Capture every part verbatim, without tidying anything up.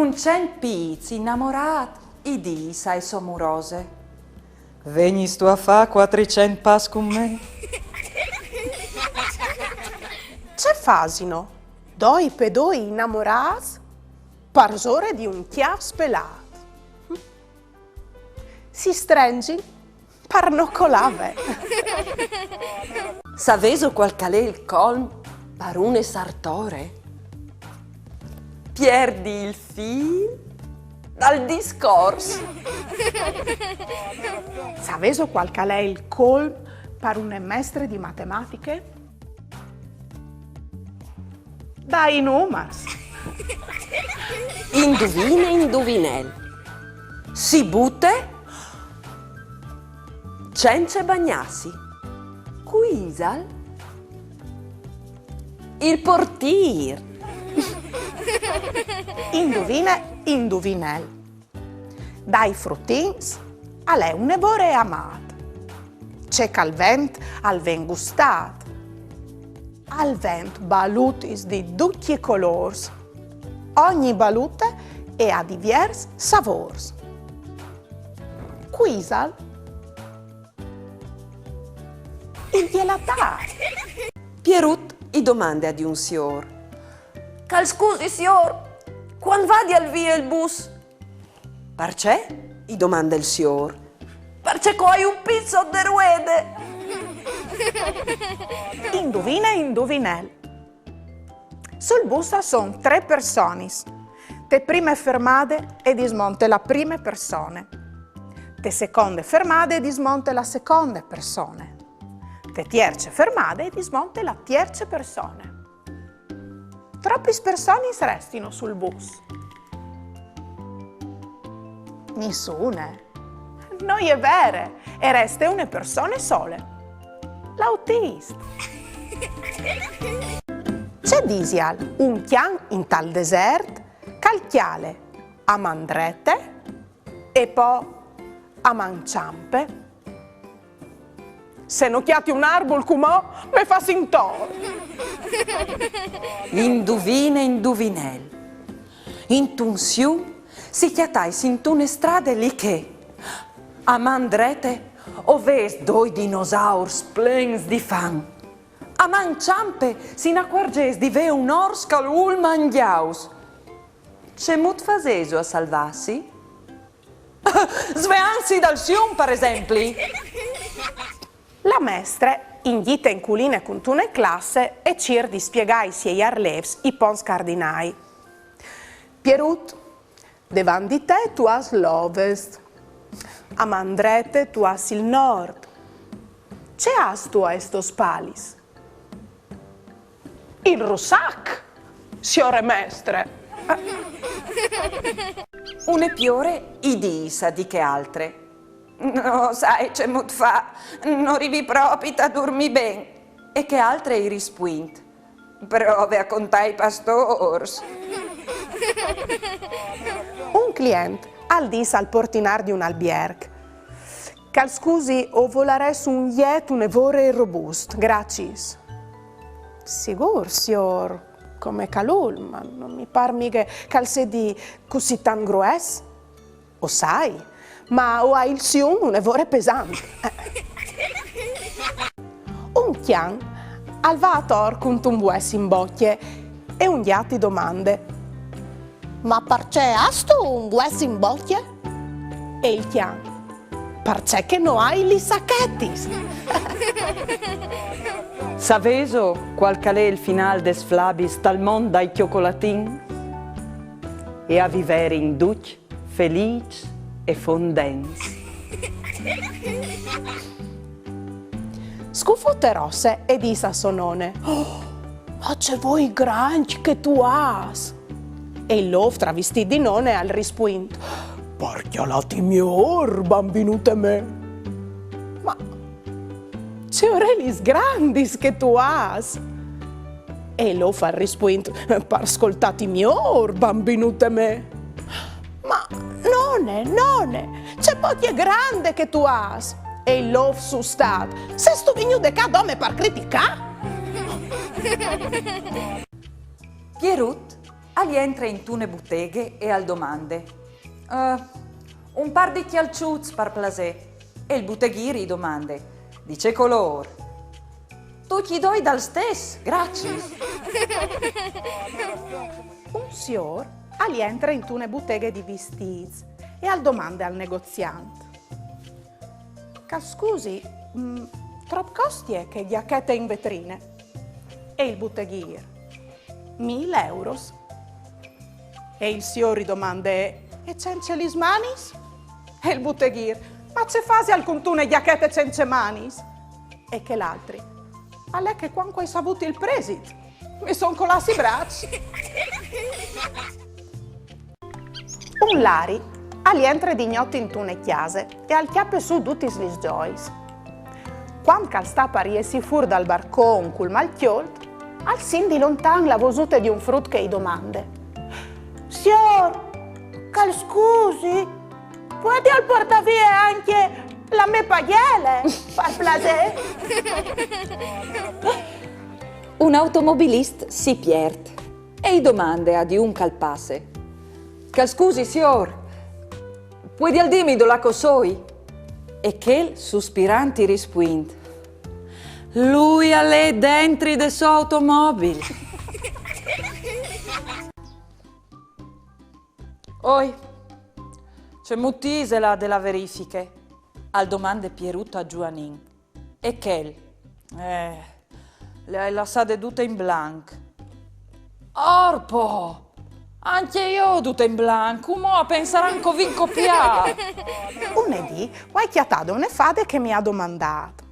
Un cent pîts inamorât i dîs ae sô murose: «Vegnistu a fâ cuatricent pas cun me?» Ce fasino doi pe doi inamorâts parsore di un cjâf spelât? Si strenzin par no colâ ve. Savêso cuâl che al è il colm par une sartore? Pierdi il fîl dal discors. Savêso cuâl che al è il colm par une mestre di matematiche? Dai numars. Induvine, induvinel. Si bute cence bagnâsi. Cui isal? Il portîr. Induvine, induvinel. Dai frutins al è une vore amât. Ce che al vent al ven gustât. Al vent balutis di ducj i colôrs. Ogni balute e à diviers savôrs. Cui isal? Il gjelatâr. Pierut i domande a di un siôr: «Che al scusi, siôr, cuant vadial vie il bus?» «Parcè?» i domande il siôr. «Parcè che o ai un pît sot de ruede.» Induvine, induvinel. Sul bus a son trê personis. Te prime fermade e dismonte la prime persone. Te seconde fermade e dismonte la seconde persone. Te tierce fermade e dismonte la tierce persone. Tropis personis restino sul bus? Nissune. No je vere, e reste une persone sole. L'autist. Ce disial un cjan intal desert che al cjale a man drete e po a man çampe? Se no cjati un arbul cumò, me fâs intor. Induvine, induvinel. Intun sium si cjatais intune strade li che, a man drete, o vês doi dinosaurs plens di fan. A man çampe si inacuarzês di vê un ors che al vûl mangjâus. Cemût fasêso a salvâsi? Sveantsi dal sium, par esempli. La mestre e je in culine cuntune classe e e cîr di spiegâ ai siei arlêfs i ponts cardinâi. Pierut, devant di te tu âs l'ovest. A man drete tu âs il nord. Ce âstu aes tôs spalis? Il russac, siore mestre. Une piore i dîs a di chê altre: «No sai cemût fâ, no rivi propit a durmî ben.» E chê altre i rispuint: «Prove a contâ i pastôrs.» Un client al dîs al portinâr di un albierc: «Che al scusi, o volarès un jet une vore robust, graciis.» «Sigûr, siôr, come che al vûl, ma no mi pâr mighe che al sedi cussì tant grues.» «O sai, ma o ai il sium une vore pesant.» Un cjan al va ator cuntun vues in bocje e un gjat i domande: «Ma parcè âstu un vues in bocje?» E il cjan: «Parcè che no ai lis sachetis.» Savêso cuâl che al è il finâl des flabis tal mont dai cjocolatins? E a viverin ducj felîçs e fondents. Scufute Rosse e dîs a sô none: «Oh, ma ce voi grancj che tu âs!» E il lôf travistît di none al rispuint: «Par cjalâti miôr, bambinute mê.» «Ma ce orelis grandis che tu âs!» E il lôf al rispuint: «Par scoltâti miôr, bambinute mê.» «Ma none, none, ce bocje grande che tu âs!» E il lôf sustât: «Sêstu vignude ca dome par criticâ?» Pierut al jentre intune buteghe e al domande: "Eh, un par di cjalçuts, par plasê." E il buteghîr i domande: "Di ce colôr?" "Ducj i doi dal stes, graciis." Un siôr al jentre intune buteghe di vistîts e al domande al negoziant: "Che al scusi, mm, trop costie chê gjachete in vetrine?" E il buteghîr: "Mil euros." E il siôr i domande: "E cence lis manis?" E il buteghîr: "Ma ce fasial cuntune gjachete cence manis?" E chel altri: "Al è che cuant che o ai savût il presit, mi son colâts i braçs." Un lari al jentre di gnot intune cjase e al cjape sù dutis lis zoiis. Cuant che al sta par jessî fûr dal barcon cul mâl cjolt, al sint di lontan la vosute di un frut che i domande: "Siôr, che al scusi, puedial puartâ vie ancje la mê pagjele, par plasê?" Un automobilist si piert e i domande a di un che al passe: "Che al scusi, siôr, puedial dîmi dulà che o soi?" E chel, suspirant, i rispuint: "Lui al è dentri de sô automobil." "Oi, cemût isela de la verifiche?" al domande Pierut a Zuanin. E chel: "Eh, le ai lassade dute in blanc." "Orpo! Ancje jo dute in blanc, cumò a pensaran che o vin copiât." Une dì o ai cjatade une fade che mi à domandât: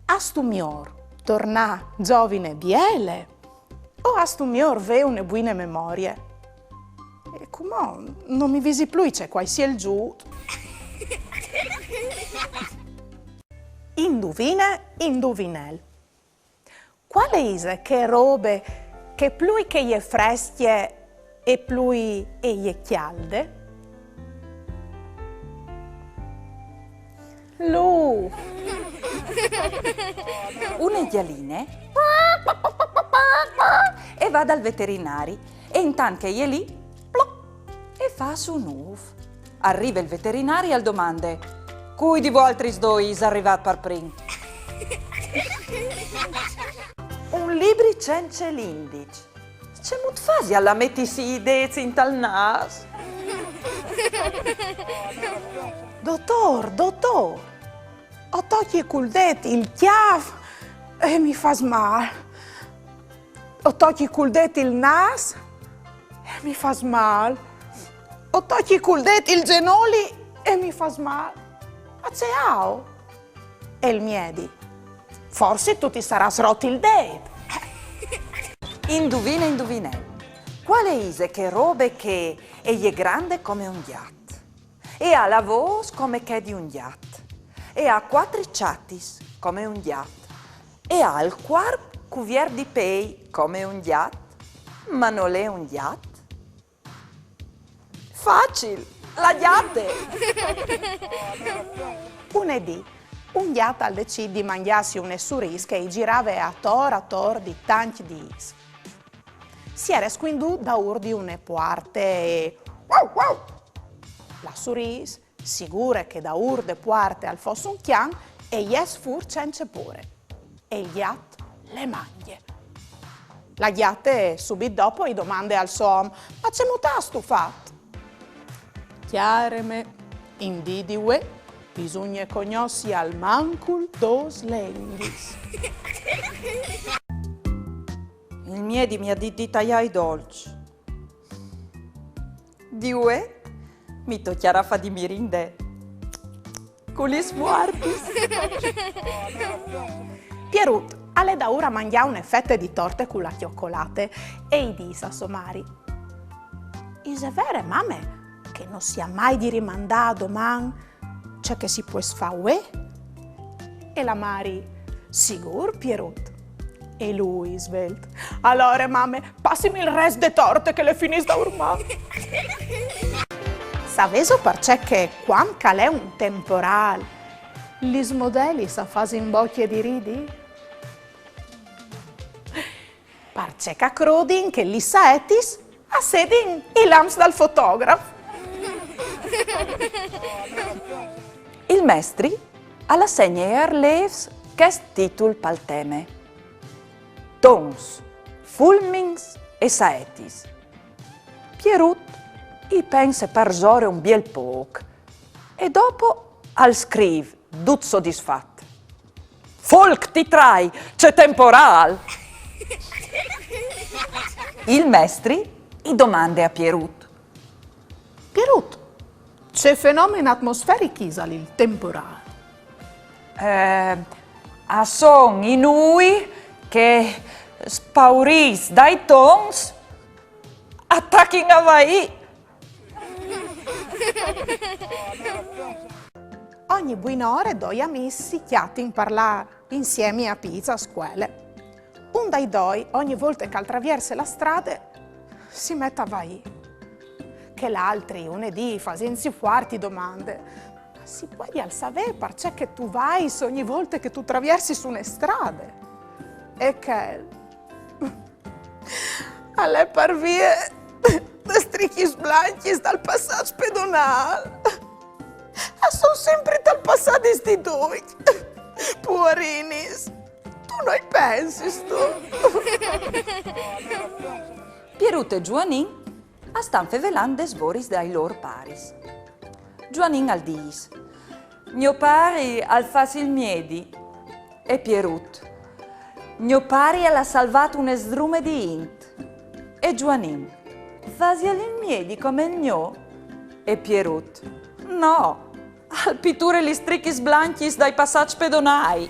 "Âstu miôr tornâ zovine biele o âstu miôr vê une buine memorie?" E cumò no mi visi plui ce che o ai sielzût. Induvine, induvinel. Cuale ise chê robe che plui che e je frescje e plui e je cjalde? Lu! Une gjaline e va dal veterinari e intant che e je li, ploc, e fâs un ûf. Al rive il veterinari e al domande: "Cui di voaltris doi isal rivât par prin?" Un libri cence l'indiç. Cemût fasial a metisi i dêts intal nâs? "Dotôr, dotôr, o tocji cul dêt il cjâf e mi fâs mâl. O tocji cul dêt il nâs e mi fâs mâl. O tocji cul dêt il zenoli e mi fâs mâl. Ma ce aio?" E il miedi: "Forsit tu ti sarâs rot il dêt." Induvine, induvinel. Cuale ise chê robe che e je grande come un gjat, e à la vôs come chê di un gjat, e à cuatri çatis come un gjat, e à il cuarp cuviert di pei come un gjat, ma nol è un gjat? Facil, la gjate! Une dì, un gjat al decît di mangjâsi une surîs che i zirave ator ator di tancj dîs. Si jere scuindût daûr di une puarte e... Uau, uau! La surîs, sigure che daûr de puarte al fos un cjan, e jes fûr cence pôre. E il gjat le mangje. La gjate subit dopo i domande al so om: "Ma cemût âstu fat?" "Cjare mê, in dì di vuê bisugne cognossi almancul dôs lenghis." Il miedi mi à dit di taiâ i dolçs. Di vuê mi tocjarà fâ di mirinde cu lis muartis. Pierut al è daûr a mangjâ une fete di torte cu la cjocolate e i dîs a sô mari: "Ise vere, mame, che no si à mai di rimandâ a doman ce che si pues fâ vuê?" E la mari: "Sigûr, Pierut." E lui, svelt: "Alore, mame, passimi il rest de torte che le finìs daurman." Savêso parcè che cuant che al è un temporâl lis modelis a fasin bocje di ridi? Parcè che a crodin che lis saetis A sedin i lamps dal fotograf. Il mestri al assegna ai arlêfs chest titul pal teme: Tons, fulmins e saetis. Pierut i pense parsore un biel pôc e dopo al scrîf, dut sodisfat: Folc ti trai, ce temporâl! Il mestri i domande a Pierut: Pierut, ce fenomen atmosferic isal il temporâl? Eh, a son i nûi che, spaurîts dai tons, a tachin a vaî. Ogni buinore doi amîs si cjatin par lâ insiemi a pîts a scuele. Un dai doi, ogni volte che al travierse la strade, si met a vaî. Chel altri, une dì, fasintsi fuart, i domande: Ma si puedial savê parcè che tu vais ogni volte che tu traviersis une strade? E chel: Al è par vie des strichis blancjis dal passaç pedonâl. A son simpri talpassadis di ducj. Puarinis. Tu no i pensistu? Pierut e Zuanin a stan fevelant des voris dai lôr paris. Zuanin al dîs: Gno pari al fâs il miedi. E Pierut: Gno pari al à salvât une sdrume di int. E Zuanin: Fasial il miedi come il gno? E Pierut: No, al piture lis strichis blancjis dai passaçs pedonâi.